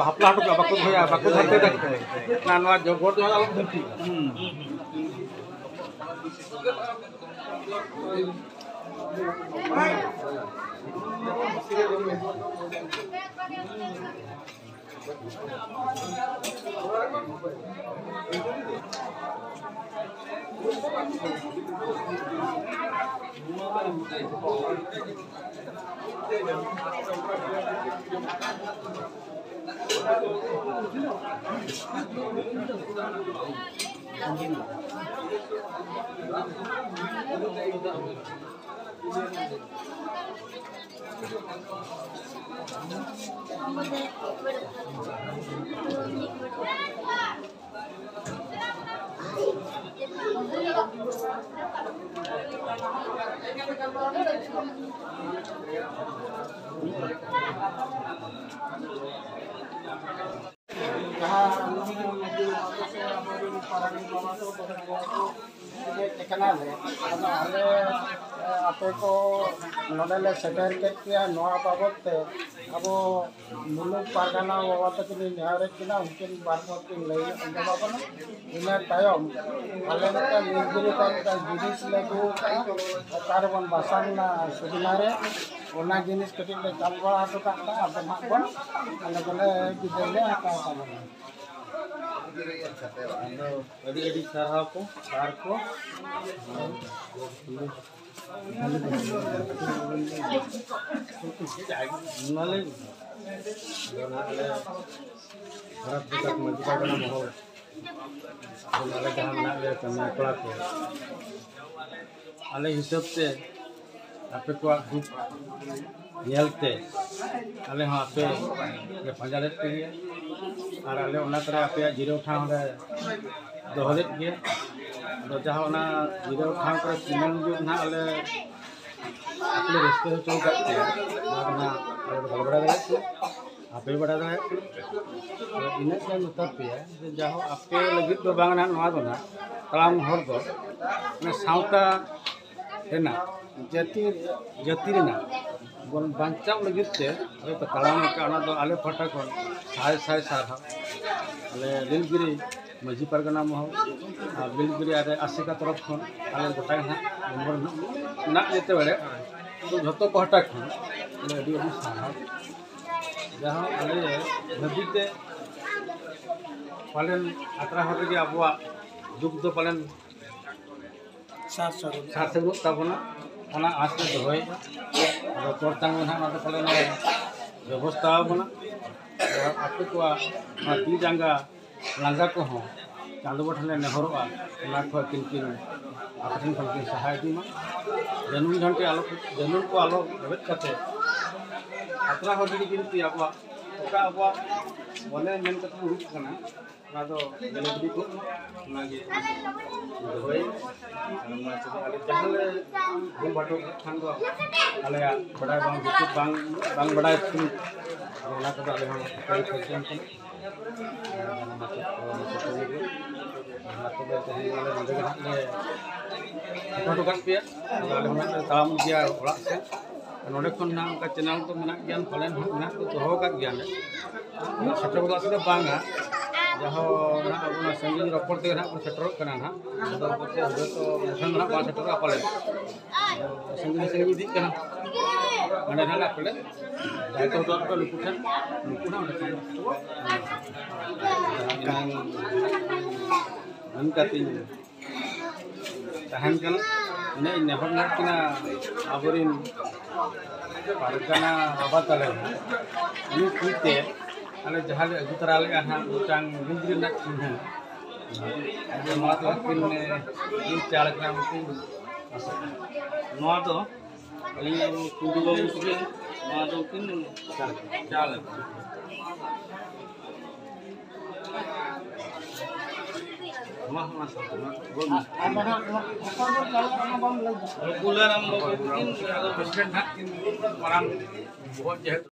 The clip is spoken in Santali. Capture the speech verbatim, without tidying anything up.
ᱦᱟᱯᱞᱟ ᱦᱚᱴᱚ ᱠᱟᱜᱼᱟ, ᱵᱟᱠᱚ ᱫᱚᱦᱚᱭᱟ, ᱵᱟᱠᱚ ᱫᱷᱟᱨᱛᱮ ᱫᱟᱲᱮᱭᱟᱜᱼᱟ᱾ ᱱᱚᱣᱟ ᱡᱚᱵᱚᱨ ᱫᱚ ᱟᱞᱚ ᱫᱷᱟᱹᱨᱛᱤ᱾ ᱡᱟᱦᱟᱸ ᱱᱩᱠᱩ ᱢᱟᱹᱡᱷᱤ ᱵᱟᱵᱟ ᱠᱚ ᱥᱮ ᱟᱵᱚᱨᱮᱱ ᱯᱟᱨᱟᱱᱤᱠ ᱵᱟᱵᱟ ᱠᱚ ᱵᱚᱦᱩᱛ ᱵᱚᱦᱩᱛ ᱠᱚ ᱦᱮᱡ ᱟᱠᱟᱱᱟ ᱞᱮ᱾ ᱟᱫᱚ ᱟᱞᱮ, ᱮ, ᱟᱯᱮ ᱠᱚ ᱱᱚᱰᱮ ᱞᱮ ᱥᱮᱴᱮᱨ ᱠᱮᱫ ᱯᱮᱭᱟ, ᱱᱚᱣᱟ ᱵᱟᱵᱚᱫ ᱛᱮ ᱟᱵᱚ ᱢᱩᱞᱩᱠ ᱯᱟᱨᱜᱟᱱᱟ ᱵᱟᱵᱟ ᱛᱟᱹᱠᱤᱱ ᱞᱤᱧ ᱱᱮᱦᱚᱨᱮᱫ ᱠᱤᱱᱟ, ᱩᱱᱠᱤᱱ ᱵᱟᱨ ᱦᱚᱲ ᱠᱤᱱ ᱞᱟᱹᱭ ᱟᱸᱡᱚᱢ ᱟᱵᱚᱱᱟ᱾ ᱤᱱᱟᱹ ᱛᱟᱭᱚᱢ ᱟᱞᱮ ᱢᱤᱫᱴᱟᱝ ᱱᱤᱨᱡᱤᱨᱤ ᱠᱚ ᱢᱤᱫᱴᱟᱝ ᱡᱤᱱᱤᱥ ᱞᱮ ᱟᱹᱜᱩ ᱟᱠᱟᱫᱼᱟ, ᱚᱠᱟ ᱨᱮᱵᱚᱱ ᱵᱟᱥᱟᱝ ᱮᱱᱟ ᱥᱩᱵᱤᱫᱷᱟ ᱨᱮ, ᱚᱱᱟ ᱡᱤᱱᱤᱥ ᱠᱟᱹᱴᱤᱡ ᱞᱮ ᱪᱟᱞ ᱵᱟᱲᱟ ᱦᱚᱴᱚ ᱠᱟᱜ ᱠᱟᱱᱟ᱾ ᱟᱫᱚ ᱱᱟᱜ ᱵᱚᱱ ᱟᱞᱮ ᱫᱚᱞᱮ ᱵᱤᱫᱟᱹᱭ ᱞᱮ ᱦᱟᱛᱟᱣ ᱛᱟᱵᱚᱱᱟ᱾ ᱟᱫᱚ ᱟᱹᱰᱤ ᱟᱹᱰᱤ ᱥᱟᱨᱦᱟᱣ ᱠᱚ ᱥᱟᱨ ᱠᱚ᱾ ᱢᱟ ᱞᱟᱹᱭ ᱢᱮ᱾ ᱟᱫᱚ ᱱᱟᱦᱟᱜ ᱟᱞᱮ ᱵᱷᱟᱨᱚᱛ ᱡᱟᱠᱟᱛ ᱢᱟᱹᱡᱷᱤ ᱯᱟᱨᱜᱟᱱᱟ ᱢᱚᱦᱚᱞ, ᱟᱫᱚ ᱟᱞᱮ ᱡᱟᱦᱟᱸ ᱢᱮᱱᱟᱜ ᱞᱮᱭᱟ ᱠᱟᱹᱢᱤᱭᱟᱹ ᱠᱚᱲᱟ ᱠᱚ, ᱟᱞᱮ ᱦᱤᱥᱟᱹᱵ ᱛᱮ ᱟᱯᱮ ᱠᱚᱣᱟᱜ ᱫᱩᱠ ᱧᱮᱞ ᱛᱮ ᱟᱞᱮ ᱦᱚᱸ ᱟᱯᱮ ᱞᱮ ᱯᱟᱸᱡᱟ ᱞᱮᱫ ᱯᱮ ᱜᱮᱭᱟ ᱟᱨ ᱟᱞᱮ ᱚᱱᱟ ᱠᱚᱨᱮ ᱟᱯᱮᱭᱟᱜ ᱡᱤᱨᱟᱹᱣ ᱴᱷᱟᱶ ᱞᱮ ᱫᱚᱦᱚ ᱞᱮᱫ ᱜᱮᱭᱟ᱾ ᱟᱫᱚ ᱡᱟᱦᱟᱸ ᱚᱱᱟ ᱡᱤᱨᱟᱹᱣ ᱴᱷᱟᱶ ᱠᱚᱨᱮ ᱛᱤᱱᱟᱹᱝ ᱡᱩᱜᱽ ᱱᱟᱦᱟᱜ ᱟᱞᱮ ᱟᱯᱮ ᱞᱮ ᱨᱟᱹᱥᱠᱟᱹ ᱦᱚᱪᱚ ᱟᱠᱟᱫ ᱯᱮᱭᱟ, ᱱᱚᱣᱟ ᱫᱚ ᱱᱟᱦᱟᱜ ᱟᱞᱮ ᱫᱚ ᱵᱟᱞᱮ ᱵᱟᱲᱟᱭ ᱫᱟᱲᱮᱭᱟᱜ ᱠᱟᱱᱟ, ᱟᱯᱮ ᱯᱮ ᱵᱟᱲᱟᱭ ᱫᱟᱲᱮᱭᱟᱜ ᱠᱟᱱᱟ᱾ ᱟᱫᱚ ᱤᱱᱟᱹᱜ ᱜᱮ ᱢᱮᱛᱟ ᱯᱮᱭᱟ ᱡᱮ ᱡᱟᱦᱳ ᱟᱯᱮ ᱞᱟᱹᱜᱤᱫ ᱫᱚ ᱵᱟᱝ ᱱᱟᱦᱟᱜ ᱱᱚᱣᱟ ᱫᱚ ᱱᱟᱦᱟᱜ ᱛᱟᱲᱟᱢ ᱦᱚᱨ ᱫᱚ ᱢᱟᱱᱮ ᱥᱟᱶᱛᱟ ᱨᱮᱱᱟᱜ, ᱡᱟᱹᱛᱤ, ᱡᱟᱹᱛᱤ ᱨᱮᱱᱟᱜ ᱵᱚᱱ ᱵᱟᱧᱪᱟᱣ ᱞᱟᱹᱜᱤᱫ ᱛᱮ ᱡᱚᱛᱚ ᱛᱟᱲᱟᱢ ᱟᱠᱟᱫ, ᱚᱱᱟ ᱫᱚ ᱟᱞᱮ ᱯᱟᱦᱴᱟ ᱠᱷᱚᱱ ᱥᱟᱭ ᱥᱟᱭ ᱥᱟᱨᱦᱟᱣ᱾ ᱟᱞᱮ ᱱᱤᱞᱜᱤᱨᱤ ᱢᱟᱹᱡᱷᱤ ᱯᱟᱨᱜᱟᱱᱟ ᱢᱚᱦᱚᱞ ᱟᱨ ᱱᱤᱞᱜᱤᱨᱤ ᱟᱞᱮ ᱟᱥᱮᱠᱟ ᱛᱚᱨᱚᱯ ᱠᱷᱚᱱ ᱟᱞᱮ ᱜᱚᱴᱟ ᱜᱮ ᱱᱟᱦᱟᱜ ᱢᱮᱢᱵᱟᱨ ᱢᱮᱱᱟᱜ ᱡᱮᱛᱮ ᱵᱟᱲᱮ, ᱛᱚ ᱡᱷᱚᱛᱚ ᱯᱟᱦᱴᱟ ᱠᱷᱚᱱ ᱟᱞᱮ ᱟᱹᱰᱤ ᱟᱹᱰᱤ ᱥᱟᱨᱦᱟᱣ᱾ ᱡᱟᱦᱟᱸ ᱟᱞᱮ ᱫᱷᱟᱹᱵᱤᱡ ᱛᱮ ᱯᱟᱞᱮᱱ ᱟᱛᱨᱟ ᱦᱚᱲ ᱨᱮᱜᱮ ᱟᱵᱚᱣᱟᱜ ᱫᱩᱠ ᱫᱚ ᱯᱟᱞᱮᱱ ᱥᱟᱨ ᱥᱟᱹᱜᱩᱱ᱾ ᱥᱟᱨ ᱥᱟᱹᱜᱩᱱᱚᱜ ᱛᱟᱵᱚᱱᱟ, ᱚᱱᱟ ᱟᱸᱥ ᱞᱮ ᱫᱚᱦᱚᱭᱮᱫᱼᱟ᱾ ᱟᱫᱚ ᱯᱚᱨ ᱪᱟᱸᱫᱚ ᱱᱟᱦᱟᱜ ᱚᱱᱟ ᱫᱚ ᱯᱟᱞᱮ ᱞᱮ ᱵᱮᱵᱚᱥᱛᱷᱟ ᱟᱵᱚᱱᱟ᱾ ᱟᱨ ᱟᱯᱮ ᱠᱚᱣᱟᱜ ᱚᱱᱟ ᱛᱤ ᱡᱟᱸᱜᱟ ᱞᱟᱸᱜᱟ ᱠᱚᱦᱚᱸ ᱪᱟᱸᱫᱚ ᱵᱚᱸᱜᱟ ᱴᱷᱮᱱ ᱞᱮ ᱱᱮᱦᱚᱨᱚᱜᱼᱟ, ᱚᱱᱟ ᱠᱚ ᱟᱹᱠᱤᱱ ᱠᱤᱱ ᱟᱯᱮ ᱴᱷᱮᱱ ᱠᱷᱚᱱ ᱠᱤᱱ ᱥᱟᱦᱟ ᱤᱫᱤ ᱢᱟ᱾ ᱡᱟᱹᱱᱩᱢ ᱡᱷᱟᱱᱴᱤ ᱟᱞᱚ, ᱡᱟᱹᱱᱩᱢ ᱠᱚ ᱟᱞᱚ ᱨᱮᱵᱮᱫ ᱠᱟᱛᱮ ᱟᱛᱨᱟ ᱦᱚᱨ ᱨᱮᱜᱮ ᱡᱩᱫᱤ ᱟᱵᱚᱣᱟᱜ ᱚᱠᱟ ᱟᱵᱚᱣᱟᱜ ᱢᱚᱱᱮ ᱢᱮᱱ ᱠᱟᱛᱮ ᱵᱚᱱ ᱩᱰᱩᱠ ᱠᱟᱱᱟ, ᱚᱱᱟ ᱫᱚ ᱜᱮᱞᱮ ᱜᱤᱰᱤ ᱠᱚᱜ ᱢᱟ, ᱚᱱᱟᱜᱮ ᱫᱚᱦᱚᱭ᱾ ᱟᱨ ᱢᱟ ᱛᱚᱵᱮ ᱟᱞᱮ ᱡᱟᱦᱟᱸ ᱞᱮ ᱵᱷᱩᱞ ᱵᱷᱟᱴᱚᱜ ᱠᱷᱟᱱ ᱫᱚ ᱟᱞᱮᱭᱟᱜ ᱵᱟᱰᱟᱭ ᱵᱟᱝ ᱵᱩᱡᱩᱜ, ᱵᱟᱝ, ᱵᱟᱝ ᱵᱟᱰᱟᱭ ᱛᱮ, ᱟᱫᱚ ᱚᱱᱟ ᱠᱚᱫᱚ ᱟᱞᱮ ᱦᱚᱸ ᱠᱷᱚᱡᱚᱜ ᱠᱟᱱᱟ᱾ ᱟᱨ ᱢᱟ ᱛᱚᱵᱮ ᱛᱮᱦᱮᱧ ᱟᱞᱮ ᱱᱚᱰᱮ ᱜᱮ ᱦᱟᱸᱜ ᱞᱮ ᱥᱮᱴᱮᱨ ᱦᱚᱴᱚ ᱠᱟᱜ ᱯᱮᱭᱟ᱾ ᱟᱫᱚ ᱟᱞᱮ ᱦᱚᱸ ᱦᱟᱸᱜ ᱞᱮ ᱛᱟᱲᱟᱢ ᱤᱫᱤᱭᱟ ᱚᱲᱟᱜ ᱥᱮᱫ᱾ ᱱᱚᱰᱮ ᱠᱷᱚᱱ ᱱᱟᱦᱟᱜ ᱚᱱᱠᱟ ᱪᱮᱱᱮᱞ ᱫᱚ ᱢᱮᱱᱟᱜ ᱜᱮᱭᱟ, ᱯᱟᱞᱮᱱ ᱱᱟᱦᱟᱜ ᱢᱮᱱᱟᱜ ᱠᱚ ᱫᱚᱦᱚ ᱟᱠᱟᱫ ᱜᱮᱭᱟᱞᱮ᱾ ᱥᱮᱴᱮᱨ ᱜᱚᱫᱚᱜ ᱥᱮ ᱵᱟᱝᱟ, ᱡᱟᱦᱟᱸ ᱱᱟᱦᱟᱜ ᱟᱵᱚ ᱚᱱᱟ ᱥᱟᱺᱜᱤᱧ ᱨᱚᱯᱚᱲ ᱛᱮᱜᱮ ᱱᱟᱦᱟᱜ ᱵᱚᱱ ᱥᱮᱴᱮᱨᱚᱜ ᱠᱟᱱᱟ ᱱᱟᱦᱟᱜ᱾ ᱟᱫᱚ ᱦᱚᱭᱛᱳ ᱢᱩᱴᱷᱟᱹᱱ ᱫᱚ ᱱᱟᱦᱟᱜ ᱵᱟᱝ ᱥᱮᱴᱮᱨᱚᱜᱼᱟ ᱯᱟᱞᱮᱱ᱾ ᱥᱟᱺᱜᱤᱧ ᱥᱟᱺᱜᱤᱧ ᱤᱫᱤᱜ ᱠᱟᱱᱟ᱾ ᱚᱸᱰᱮ ᱱᱟᱦᱟᱜ ᱯᱟᱞᱮ ᱫᱟᱭᱤᱛᱛᱚ ᱦᱚᱴᱚ ᱠᱟᱜ ᱯᱮ ᱱᱩᱠᱩ ᱴᱷᱮᱱ, ᱱᱩᱠᱩ ᱱᱟᱦᱟᱜ ᱚᱸᱰᱮ ᱠᱷᱚᱱ ᱡᱟᱦᱟᱸ ᱠᱟᱹᱢᱤ ᱠᱟᱛᱮᱧ ᱛᱟᱦᱮᱱ ᱠᱟᱱᱟ᱾ ᱤᱱᱟᱹᱜ ᱤᱧ ᱱᱮᱦᱚᱨ ᱢᱮᱱᱟᱜ ᱠᱤᱱᱟ ᱟᱵᱚᱨᱮᱱ ᱯᱟᱨᱜᱟᱱᱟ ᱵᱟᱵᱟ ᱛᱟᱞᱮ ᱦᱚᱸ ᱩᱱᱤ ᱛᱤ ᱛᱮ ᱟᱞᱮ ᱡᱟᱦᱟᱸ ᱞᱮ ᱟᱹᱜᱩ ᱛᱚᱨᱟ ᱞᱮᱫᱼᱟ ᱦᱟᱸᱜ ᱢᱤᱫᱴᱟᱝ ᱨᱩᱯ ᱨᱮᱱᱟᱜ ᱪᱤᱱᱦᱟᱹ, ᱟᱫᱚ ᱱᱚᱣᱟ ᱫᱚ ᱟᱹᱠᱤᱱ ᱤᱧ ᱪᱟᱞ ᱠᱟᱱᱟ ᱩᱱᱠᱤᱱ ᱱᱚᱣᱟ ᱫᱚ ᱟᱹᱞᱤᱧ ᱟᱵᱚ ᱠᱩᱰᱩ ᱵᱟᱹᱵᱩ ᱛᱟᱹᱠᱤᱱ ᱱᱚᱣᱟ ᱫᱚ ᱠᱤᱱ ᱪᱟᱞ ᱟᱠᱟᱫᱟ᱾ ᱱᱚᱣᱟ ᱦᱚᱸ ᱚᱱᱟ ᱥᱟᱶᱛᱮ ᱱᱚᱣᱟ ᱜᱚᱞ ᱢᱮ᱾ ᱟᱨ ᱱᱚᱣᱟ ᱚᱠᱚᱭ ᱵᱚᱱ ᱪᱟᱞᱟᱜᱼᱟ, ᱚᱱᱟ ᱵᱟᱢ ᱞᱟᱹᱭ ᱫᱟ᱾ ᱨᱚᱜᱷᱩᱞᱟᱞ ᱨᱟᱢ ᱵᱟᱹᱵᱩ ᱛᱟᱹᱠᱤᱱ ᱟᱫᱚ president ᱦᱟᱸᱜ ᱠᱤᱱ ᱢᱟᱨᱟᱝ ᱵᱚᱦᱚᱜ ᱡᱮᱦᱮᱛᱩ